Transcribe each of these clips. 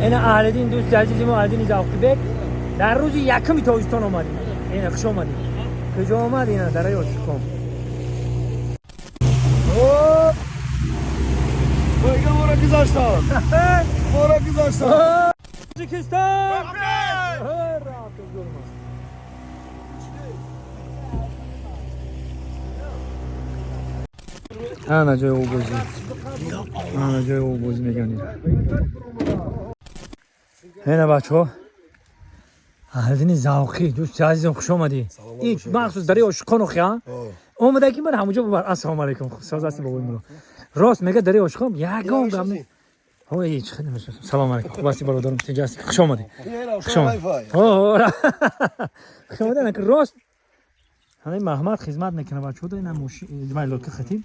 Ина Аҳлиддин дӯсти азизи мо, Аҳлиддини Завқибек, дар рӯзи якуми тобистон омадем. Ина, хуш омадем. Куҷо омад? Ина, дараи Ошиқон. Мора гузаштан, мора гузаштан. Тоҷикистон. Ана ҷои обозӣ, ана ҷои обозӣ меган ира. Ина, бачаҳо, Аҳлиддини Завқӣ, дӯсти азизам, хуш омадӣ. Ин махсус дараи Ошиқон охи омада ки ман ҳамуҷо бубар. Ассалому алайкум, соз ҳасти, бобои муро? Рост мега, дараи Ошиқон ягон гап не. Ой, чӣ хеле мешиносам. Салом алайкум, хуб ҳасти, бародарам? Тинҷ ҳасти? Хуш омадӣ, хуш омадӣ, хуш омадӣ. Ана ки рост ҳамин Маҳмад хизмат мекунад, бачаҳо, да ина мошин май лодка хатим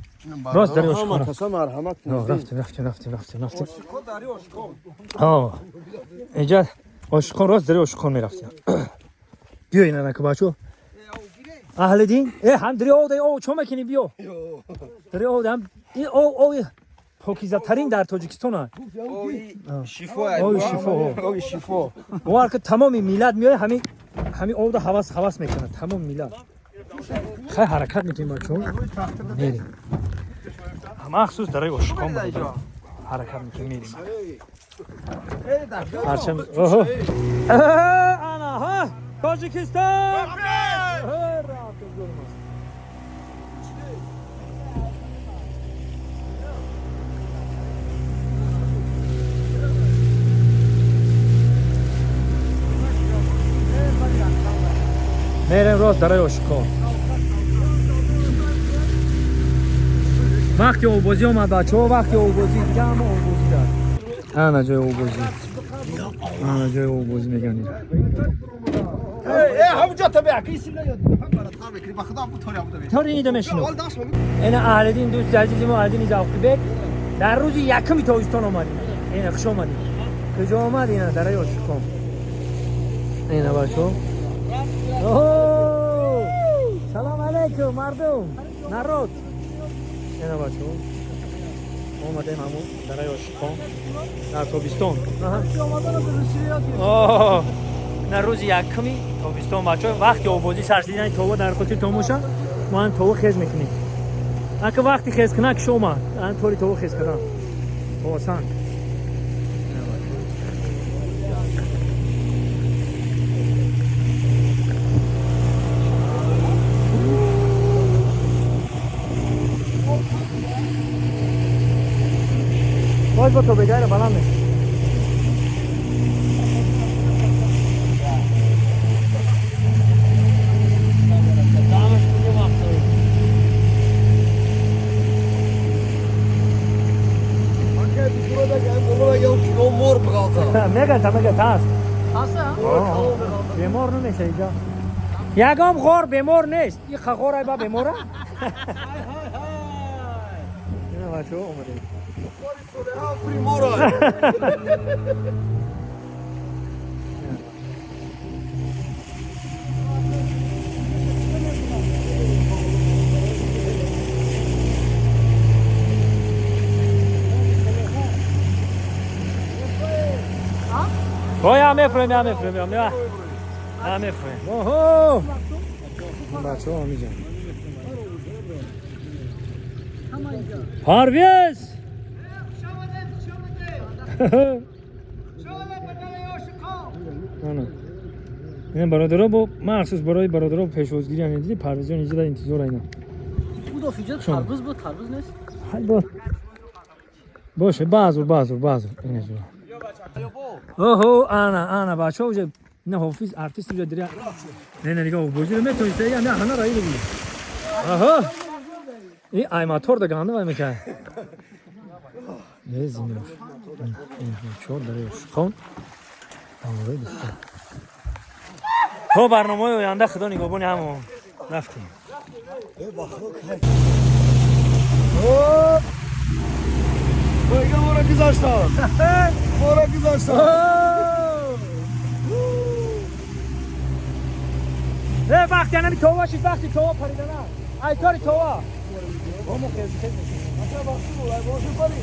рост дараи Ошиқон. Марҳамат. Рафтем, рафтем, рафтем, рафтем, рафтем. Инҷа Ошиқон, рост дараи Ошиқон мерафтем. Биё, ина наку, бачаҳо, Аҳлиддин э ҳам дари ов, даи ов чо мекунӣ? Биё, дари ов ҳам ин ов, ови покизатарин дар Тоҷикистон аст. Шифо. Ови шифо. Ови шифо. Бовар ки, тамоми миллат меояд, ҳамин овда ҳавас ҳавас мекунад тамоми миллат. Хай, ҳаракат мекунем, бачаҳо, мерем махсус дараи Ошиқон, ҳаракат мекунем, мерем. Парчам, оҳо, ана ҳа, Тоҷикистон. Мерем рост дараи Ошиқон. Вақти обозӣ омад, бачаҳо, вақти обозӣ. Дига ҳама обозӣ дар. Ана ҷои обозӣ, ана ҷои обозӣ меган ира. Тори ида мешинов. Ина Аҳлиддин дӯсти азизи мо, Аҳлиддини Завқибек, дар рӯзи якуми тобистон омадем. Ина, хуш омадем. Куҷо омад? Ина, дараи Ошиқон. Ина, бачаҳо, салом алайкум, мардум, народ. Ина, бачаҳо, омадем ҳамун дараи Ошиқон дар тобистон. На, рӯзи якуми тобистон, бачаҳо, вақти обозӣ сар шидани това дар хотири томоша мо ҳам това хез мекунем. Ака, вақти хез кунак киш омад, ан тори това хез кардан, товасанг. Боз бо тобегайра баланд мешавад. Мега, мега, таст бемор намеша. Иҷа ягон ғор бемор нест. И ғор ба бемора. Ина, бачаҳо, омадем. Примора. Ой, мефроем, я мефроем, я мефроем. Оҳо, бачаҳо, ҳамиҷа Парвиз. Ана. Ина, бародаро, бо махсус барои бародаро пешвозгирӣ ҳамин диди. Парвизҷон инҷа дар интизор айна. Тарбуз буд, тарбуз нест. Ҳай, бо боше, баъзур, баъзур, баъзур, иназур. Оҳо, ана, ана, бачаҳо, уже ина ҳофиз артист уже диря. Не, не, нигоҳ, бозиро метавониста, я не ҳана раиро буд. Аҳо, ин ай мотор да ганда вай мекард. Не, зиндаш. Чор дараи Ошиқон. Амрои дӯстон. То барномаҳои оянда, Худо нигоҳбони ҳамон. Рафтем. Мега, мора гузаштан, мора гузаштан. Э, вақти анами това шид, вақти това паридана. Ай тори това. Омо хез хез. Ача, вақти буд, ай боши пари.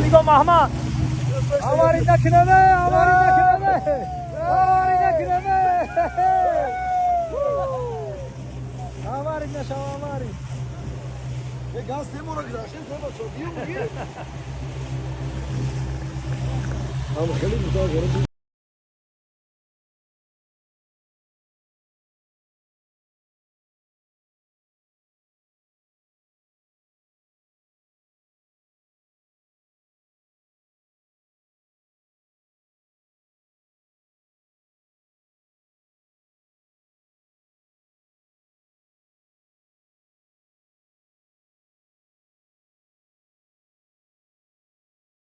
Нигоҳ, Маҳмад, аварӣ накунаме, аварӣ накунаме, аварӣ накунаме, аварӣ нашав, аварӣ. Газ темора гузаштем, бачо, биё, бигир. Ам хеле мутаассирам.